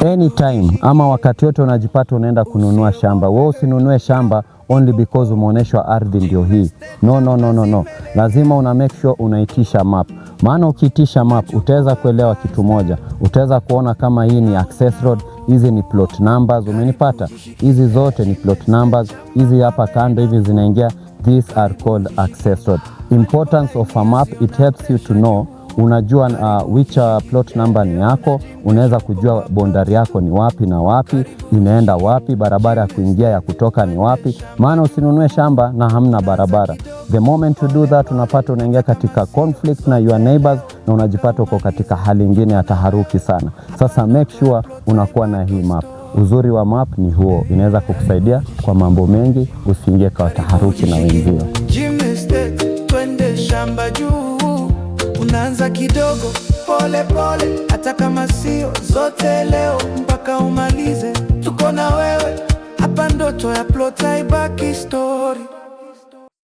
Anytime ama wakati wote unajipata unaenda kununua shamba, wewe usinunue shamba only because umeonyeshwa ardhi ndio hii. No, no, no, no, no. Lazima una make sure unaitisha map, maana ukiitisha map utaweza kuelewa kitu moja, utaweza kuona kama hii ni access road, hizi ni plot numbers, umenipata? Hizi zote ni plot numbers, hizi hapa kando hivi zinaingia, these are called access road. Importance of a map, it helps you to know, unajua which plot number ni yako, unaweza kujua boundary yako ni wapi na wapi, inaenda wapi, barabara ya kuingia ya kutoka ni wapi. Maana usinunue shamba na hamna barabara. The moment you do that, unapata unaingia katika conflict na your neighbors na unajipata uko katika hali ingine ya taharuki sana. Sasa make sure unakuwa na hii map. Uzuri wa map ni huo, inaweza kukusaidia kwa mambo mengi, usiingie kwa taharuki na wenzio. Jim Estate, twende shamba juu. Unaanza kidogo pole pole, hata kama sio zote leo, mpaka umalize. Tuko na wewe hapa, ndoto ya plot haibaki story.